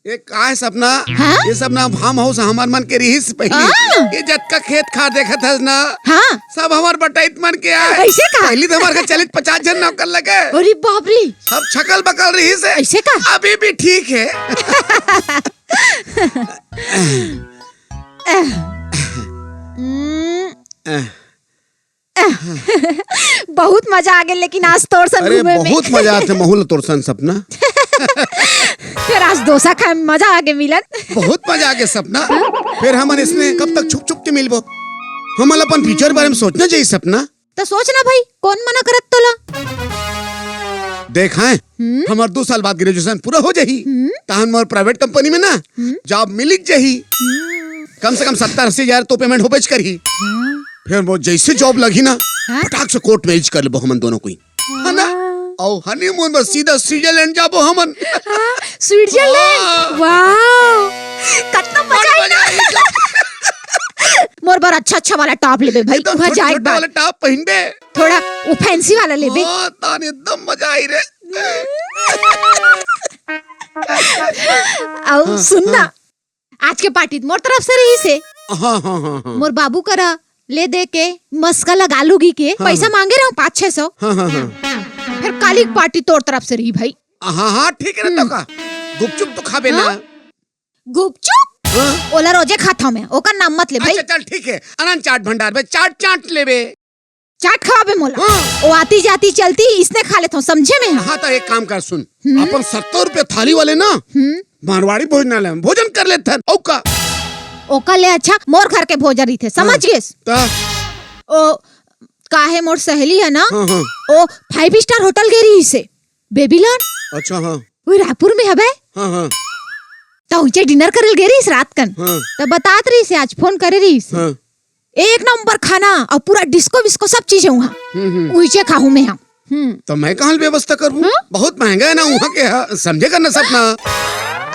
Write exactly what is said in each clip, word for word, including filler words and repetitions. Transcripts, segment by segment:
ये का हे सपना? हाँ? ये सब ना farm house हमर मन के रिहिस पहिली। हाँ। ये जतका खेत खार देखत हस ना, हाँ। सब हमर बटईत मन के आय। अइसे का? पहिली तो हमर घर चालीस पचास झन नौकर लगे। अरे बाप रे। सब छकल बकल रिहिस हे। अइसे का? अभी भी ठीक हे। हम्म। बहुत मजा आ गेल, लेकिन आज तोर संग अरे, घूमे में। बहुत मजा आथे महू ल तोर संग सपना। फेर आज डोसा खाए में मजा आ गे मिलन। बहुत मजा आ गे सपना। फेर हमन इसने कब तक छुप छुप के मिलबो? हमन ल अपन future बारे में सोचना चाहिए सपना। त सोच ना भाई, कोन मना करत तोला? देख, हैं, हम्म? हमर दू साल बाद graduation पूरा हो जाही। हम्म? तहन मोर private company में ना हम्म? job मिल जाही। हम्म। कम से कम सत्तर अस्सी हजार तो payment होबेच करही। हम्म। फेर वो जइसे job लगही ना, हाँ? फटाक से court marriage कर लेबो हमन दोनों कोई, है ना? हाँ। अउ honeymoon बर सीधा Switzerland जाबो हमन। हाँ, Switzerland। हाँ। Wow, कतना मजा आही ना। मोर बर अच्छा अच्छा वाला top लेबे भाई, एकदम उहाँ छोटा जाए छोटा वाला top पहिनबे। थोड़ा वो fancy वाला लेबे। हाँ, तान एकदम मजा आही रे। अउ हाँ, सुन ना, हाँ। आज के party मोर तरफ से रहिस हे। हाँ, हाँ, हाँ, हाँ। मोर बाबू करा ले दे के मस्का लगा लूगी के हाँ, पैसा हाँ। मांगे रहे पाँच छह सौ। हाँ, हाँ, हाँ। फेर काली के party तोर तरफ से रही भाई। हाँ, हाँ, ठीक हे ना, तो हम्म। का? गुपचुप तो खाबे ना। हाँ? गुपचुप? हाँ। ओला रोजे खाता हूँ मैं, ओकर नाम मत ले भाई। अच्छा, चल ठीक हे, आनंद चाट भंडार में चाट चाट लेबे। चाट खवाबे मोला। हाँ। ओ आती जाती चलती इसने खा लेथव, समझे मैं? हाँ, त एक काम कर, सुन। हम्म। अपन सत्तर रुपया थाली वाले ना, हम्म। मारवाड़ी भोजनालय में भोजन कर लेथन, अउ का? ओकर ले अच्छा मोर घर के भोजन रहिथे, समझ हाँ। गेस? त? ओ, का हे, मोर सहेली हे ना, हाँ, हाँ। ओ five star hotel गे रहिस हे, बेबीलोन। अच्छा, हाँ। वो रायपुर में हवे। हाँ, हाँ। त उइचे dinner करे ल गे रहिस रात कन। हाँ। त बतात रहिस हे, आज phone करे रहिस हे। हाँ। एक नंबर खाना अउ पूरा disco विस्को सब चीज हे उहाँ। हम्म, हम्म। उइचे खाहूँ मैं हा। हम्म। त मैं कहाँ ल व्यवस्था करहूँ? हाँ? बहुत महंगा हे ना उहाँ के हा, समझे कर ना सपना।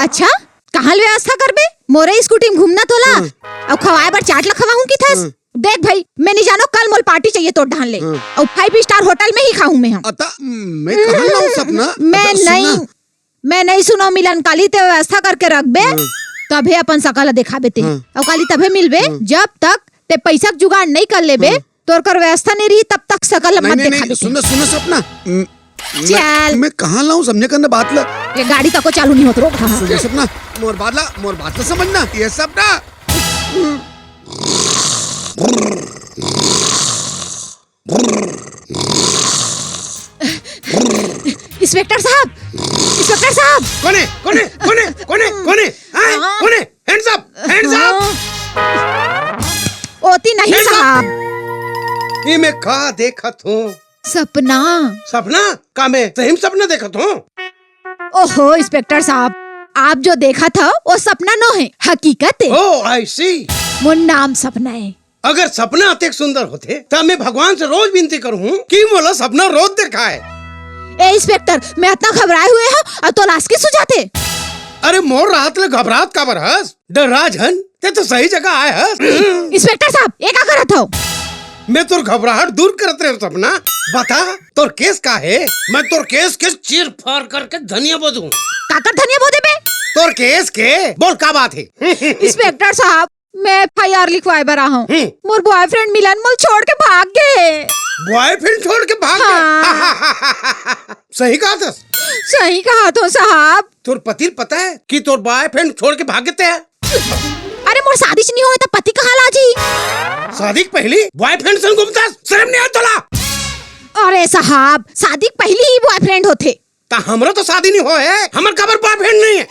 अच्छा, कहाँ ल व्यवस्था करबे? मोरे scooty में घूमना तोला? हाँ। अउ खवाए बर चाट ल खवाहूँ किथस? हाँ। देख भाई, मैं नइ जानों, कल मोला party चाहिए तोर डहान ले। हाँ। अउ five star hotel में ही खाहूँ मैं हा। अता, मैं कहाँ लाऊँ सपना? मैं अता, सुन ना। नइ मैं नइ सुनों मिलन, काली ते व्यवस्था करके रखबे, हाँ। तभे अपन सकल ला देखाबे ते। हाँ। अउ काली तभे मिलबे, हाँ। जब तक ते पइसा के जुगाड़ नइ कर लेबे, हाँ। तोर कर व्यवस्था नइ रही, तब तक सकल ला नइ, मत नइ, देखाबे नइ, ते। सुन ना, सुन ना सपना। म-, चल। मैं, मैं कहाँ लाऊँ, समझे कर ना बात ला। ये गाड़ी तको चालू नइ होत, रोक। हाँ। सुन ना सपना, मोर बात ला, मोर बात ला समझ ना, ये सपना। Inspector साहब, Inspector साहब। कोन हे? कोन हे? कोन हे? कोन हे? कोन हे? हैं? हाँ। कोन हे? Hands up! Hands up! हाँ। ओती नहीं साहब। ये मैं का देखत हूँ? सपना। सपना? का मैं सही में सपना देखत हूँ? ओहो Inspector साहब, आप जो देखत हव, वो सपना नो हे, हकीकत हे। Oh, I see। मोर नाम सपना हे। अगर सपना अतेक सुंदर होथे, त मैं भगवान से रोज विनती करहूँ कि मोला सपना रोज देखाए। ए Inspector, मैं अतना घबराए हुए हँव अउ तोला अस के सुझाथे। अरे मोर रहत ले घबरात काबर हस? डर्रा झन, ते तो सही जगह आए हस। Inspector साहब, ये का करत हव? मैं तोर घबराहट दूर करत रहेंव सपना। बता, तोर case का हे? मैं तोर case के चीर फाड़ करके धनिया बो दूँ। काकर धनिया बो देबे? तोर case के। बोल, का बात हे? Inspector साहब, मैं FIR लिखवाए बर आहूँ। हम्म। मोर boyfriend मिलन मोला छोड़ के भाग गे। Boyfriend छोड़ के भाग गे? हाँ। सही कहत हस? सही कहत हँव साहब। तोर पति ल पता हे कि तोर boyfriend छोड़ के भाग गे ते? अरे मोर शादीच नइ होय त पति कहाँ ले आही? शादी के पहिली boyfriend संग घूमथस, शर्म नइ आय तोला? अरे साहब, शादी के पहिली ही boyfriend होथे। त हमरो तो शादी नइ होय हे, हमर काबर boyfriend नइ हे?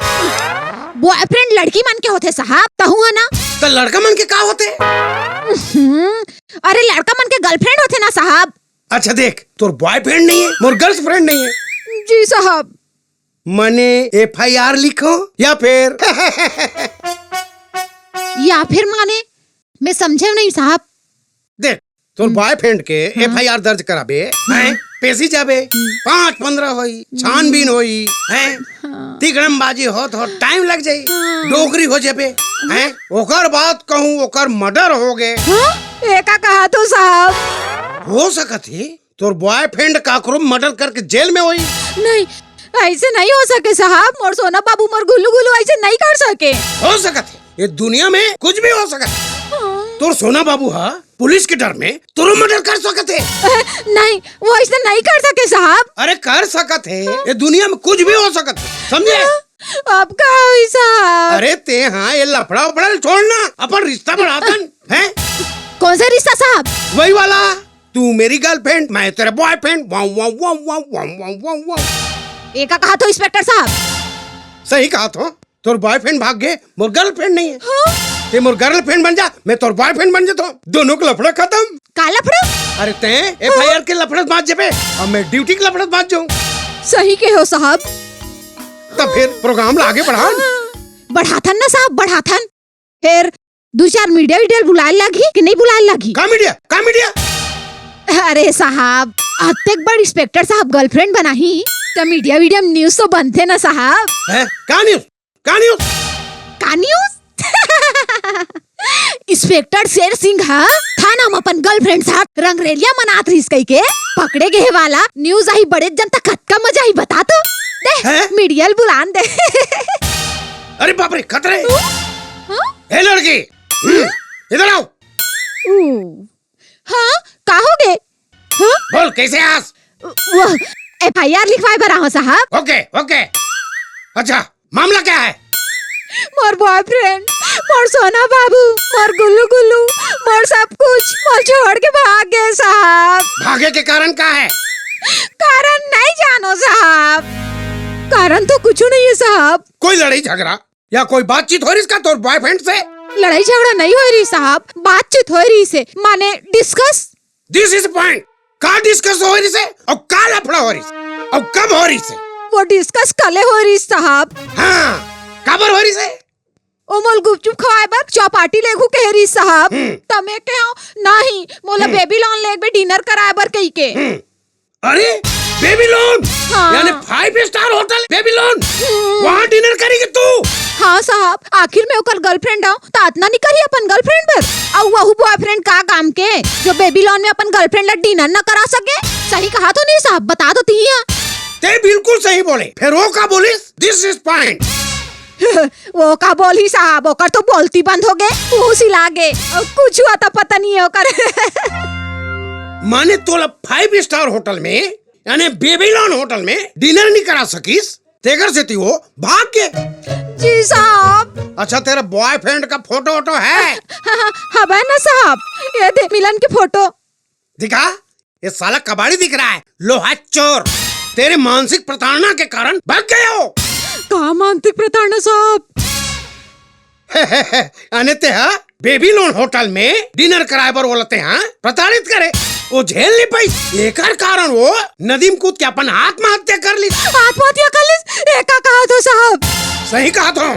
Boyfriend लड़की मन के होथे साहब, तहूँ हा ना। त लड़का मन के का होथे? हम्म, अरे लड़का मन के girlfriend होथे ना साहब। अच्छा देख, तोर boyfriend नइ हे, मोर girlfriend नइ हे। जी साहब। मने FIR लिखों या फिर? या फिर माने? मैं समझेंव नहीं साहब। देख, तोर हम्म। Boyfriend के हम्म। FIR दर्ज कराबे, हम्म। हैं? पेशी जाबे, हम्म। पाँच पन्द्रह होई, हम्म। छानबीन होई, हैं? हाँ। तिकड़मबाजी होत होत time लग जाई, हाँ। डोकरी हो जाबे, हाँ। हैं? ओकर बाद कहूँ ओकर murder हो गे। हाँ? ए का कहत हो साहब? हो सकत हे, तोर boyfriend काकरो murder करके जेल में होई। नहीं, ऐसे नहीं हो सके साहब, मोर सोना बाबू, मोर गुल्लू गुल्लू ऐसे नहीं कर सके। हो सकत हे, ये दुनिया में कुछ भी हो सकत हे। हाँ। तोर सोना बाबू हा पुलिस के डर में तोरो मर्डर कर सकत हे। अ, नहीं, वो ऐसे नहीं कर सके साहब। अरे कर सकत हे, ये दुनिया में कुछ भी हो सकत हे, समझे? हाँ। अब का होई साहब? अरे ते हाँ, ये लफड़ा उफड़ा छोड़ ना, अपन रिश्ता बढ़ाथन, हैं? कौन सा रिश्ता साहब? वही वाला, तू मेरी गर्लफ्रेंड, मैं तेरा बॉयफ्रेंड। Wow, wow, wow. ये का कहा थो इंस्पेक्टर साहब? सही कहा थो, तोर बॉयफ्रेंड भाग गए, मोर गर्लफ्रेंड नहीं है। हाँ? ते मोर गर्लफ्रेंड बन जा, मैं तोर बॉयफ्रेंड बन जाता हूँ, दोनों का लफड़ा खत्म। का लफड़ा? अरे ते एफआईआर के लफड़ा बांध जेबे, अब मैं ड्यूटी के लफड़ा बांध जाऊँ। सही कहे हो साहब। तब फिर प्रोग्राम ला आगे बढ़ान। बढ़ाथन ना साहब, बढ़ाथन। फिर दू चार मीडिया वीडिया बुलाए लागही कि नहीं बुलाए लागही? का मीडिया? का मीडिया? अरे साहब, अतेक बड़ इंस्पेक्टर साहब गर्लफ्रेंड बनाही, त मीडिया वीडिया में न्यूज तो बनथे ना साहब। हैं? का न्यूज? का न्यूज? का न्यूज? इंस्पेक्टर शेर सिंह ह थाना म अपन गर्लफ्रेंड साथ रंगरेलिया मनात रहिस कहिके पकड़े गे हे वाला न्यूज आही, बड़े जनता कतका मजा आही बता तो। दे, हैं? मीडिया ल बुलान दे। अरे बाप रे, खतरे। हाँ? ए लड़की, हम्म, इधर आओ। ऊ, हाँ, का हो गे? हाँ? बोल, कैसे आस? वो एफआईआर लिखवाए बर आहो साहब। ओके, ओके। अच्छा, मामला क्या है? मोर बॉयफ्रेंड, मोर सोना बाबू, मोर गुल्लू गुल्लू, मोर सब कुछ, मोर छोड़ के भाग गए साहब। भागे के कारण का है? कारण नहीं जानो साहब, कारण तो कुछ नहीं है साहब। कोई लड़ाई झगड़ा या कोई बातचीत हो रही इसका तोर बॉयफ्रेंड से? लड़ाई झगड़ा नहीं हो रही साहब, बातचीत हो रही से, माने डिस्कस। दिस इज पॉइंट। का डिस्कस हो रही से और का लफड़ा हो रही से और कब हो रही से? वो डिस्कस कले हो रही साहब। हाँ, काबर हो रही से? ओ मोल गुपचुप खवाए बर चौपाटी लेगू कह रही साहब। हम्म। तमे कहो नहीं, मोला हम्म। बेबी लोन लेके डिनर कराए बर कही के। हम्म। अरे, बेबी लोन? हाँ। यानी five star hotel baby lawn? हम्म। वहाँ डिनर करेगी तू? हाँ साहब, आखिर मैं ओकर गर्लफ्रेंड हूँ, त अतना नहीं करी अपन गर्लफ्रेंड बर। अउ वहू बॉयफ्रेंड का काम के, जो बेबी लोन में अपन गर्लफ्रेंड ला डिनर न करा सके? सही कहा तो नहीं साहब, बता तो तिही हा। ते बिल्कुल सही बोले। फिर वो का बोलिस? दिस इज पॉइंट। वो का बोलही साहब, ओकर तो बोलती बंद हो गे, मुंह सिला गे, अउ कुछ हुआ तो पता नहीं है ओकर। माने तोला फाइव स्टार होटल में, यानी बेबीलोन होटल में डिनर नहीं करा सकिस, तेकर सेती वो भाग गे। जी साहब। अच्छा, तेरा बॉयफ्रेंड का फोटो वोटो है? हाँ, हाँ, हवे ना साहब, ये दे मिलन के फोटो। दिखा, ये साला कबाड़ी दिख रहा है, लोहा चोर। तेरे मानसिक प्रताड़ना के कारण भाग गए हो। का मानसिक प्रताड़ना साहब? अने ते हा बेबीलोन होटल में डिनर कराए बर बोलते हा प्रताड़ित करे, वो झेल नहीं पाई। एकर कारण वो नदी में कूद के अपन आत्महत्या कर ली। आत्महत्या कर ली? एका कहा तो साहब? सही कहा तो। हाँ?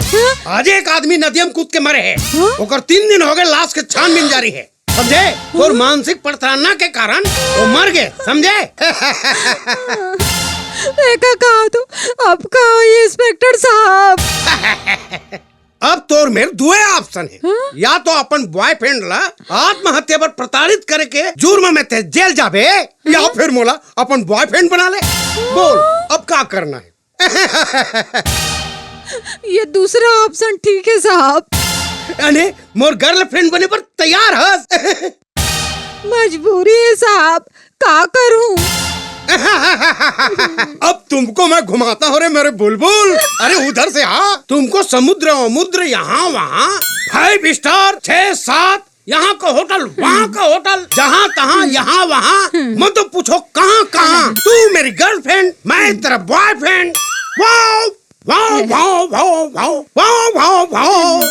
आज एक आदमी नदिया में कूद के मरे है। हाँ? ओकर तीन दिन हो गए, लाश के छानबीन जारी है। समझे? तोर मानसिक प्रताड़ना के कारण वो मर गए, समझे? एका कहा तो, अब का होई इंस्पेक्टर साहब? अब तोर मेर दुए ऑप्शन है। हाँ? या तो अपन बॉयफ्रेंड ला आत्महत्या पर प्रताड़ित करे के जुर्म में ते जेल जाबे, या हाँ? फिर मोला अपन बॉयफ्रेंड बना ले। बोल, अब का करना है? ये दूसरा ऑप्शन ठीक है साहब। अने मोर गर्लफ्रेंड बने पर तैयार हस? मजबूरी है साहब, का करूं? अब तुमको मैं घुमाता हूँ रे मेरे बुलबुल। अरे उधर से हाँ, तुमको समुद्र वमुद्र यहाँ वहाँ, फाइव स्टार, छह सात, यहाँ का होटल, वहाँ का होटल, जहाँ तहाँ, यहाँ वहाँ, मत तो पूछो कहाँ कहाँ। तू मेरी गर्लफ्रेंड, मैं तेरा बॉयफ्रेंड। Wow, wow, wow.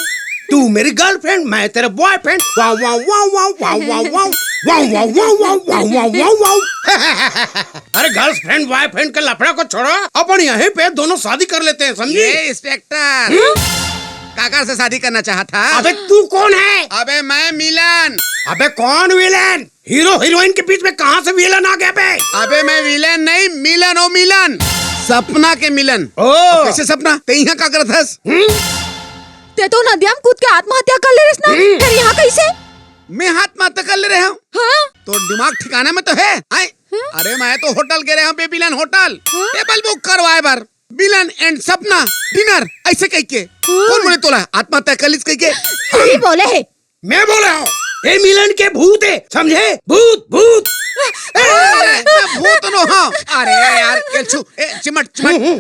तू मेरी गर्लफ्रेंड, मैं तेरा बॉयफ्रेंड। Wow, wow, wow. अरे गर्लफ्रेंड बॉयफ्रेंड के लफड़ा को छोड़ो, अपन यहीं पे दोनों शादी कर लेते हैं, समझी? ये इंस्पेक्टर, हम्म? काकर से शादी करना चाहता? अबे तू कौन है? अबे मैं मिलन। अबे कौन विलन? हीरो हीरोइन के बीच में कहाँ से विलन आ गया बे? अबे मैं विलन नहीं, मिलन, ओ मिलन, सपना के मिलन। ओ। कैसे सपना? ते यहाँ का करत हस? हम्म? ते तो नदिया में कूद के आत्महत्या कर ले रहिस ना, हम्म। फिर यहाँ कैसे? मैं आत्महत्या कर ले रहे हूँ? हाँ। तो दिमाग ठिकाना में तो है? आए? हाँ? अरे मैं तो होटल गे रहे हूँ, बेबीलोन होटल, हाँ? टेबल बुक करवाए बर। मिलन and सपना dinner, ऐसे कह के। कौन बोले तोला आत्महत्या कर लिस कह के? तू ही बोले हे। मैं बोले हूँ, ये मिलन के भूत है, समझे? भूत, भूत। अरे, मैं भूत नो हूँ। अरे यार, केलछू, ए, चिमट, चिमट। हम्म, हम्म।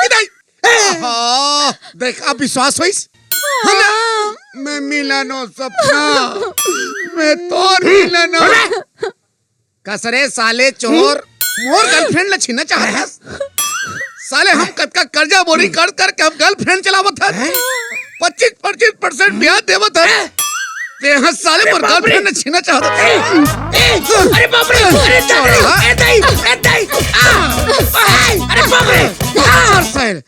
इधर। ए। आहा, देख, अब विश्वास होइस? है ना? मैं मिलन हूँ सपना, मैं तोर मिलन हूँ। अरे! कस रे साले चोर, मोर girlfriend ला छीनना चाहत हस? साले हम कतका कर्जा बोरी कर कर के हम girlfriend चलावत हस। पच्चीस पच्चीस percent ब्याज देवत हस। ते हस साले मोर girlfriend ला छीनना चाहत हस। ए, अरे बाप रे, अरे दादा, ए दाई, ए दाई, आ, आ, अरे बाप रे, आ, साले।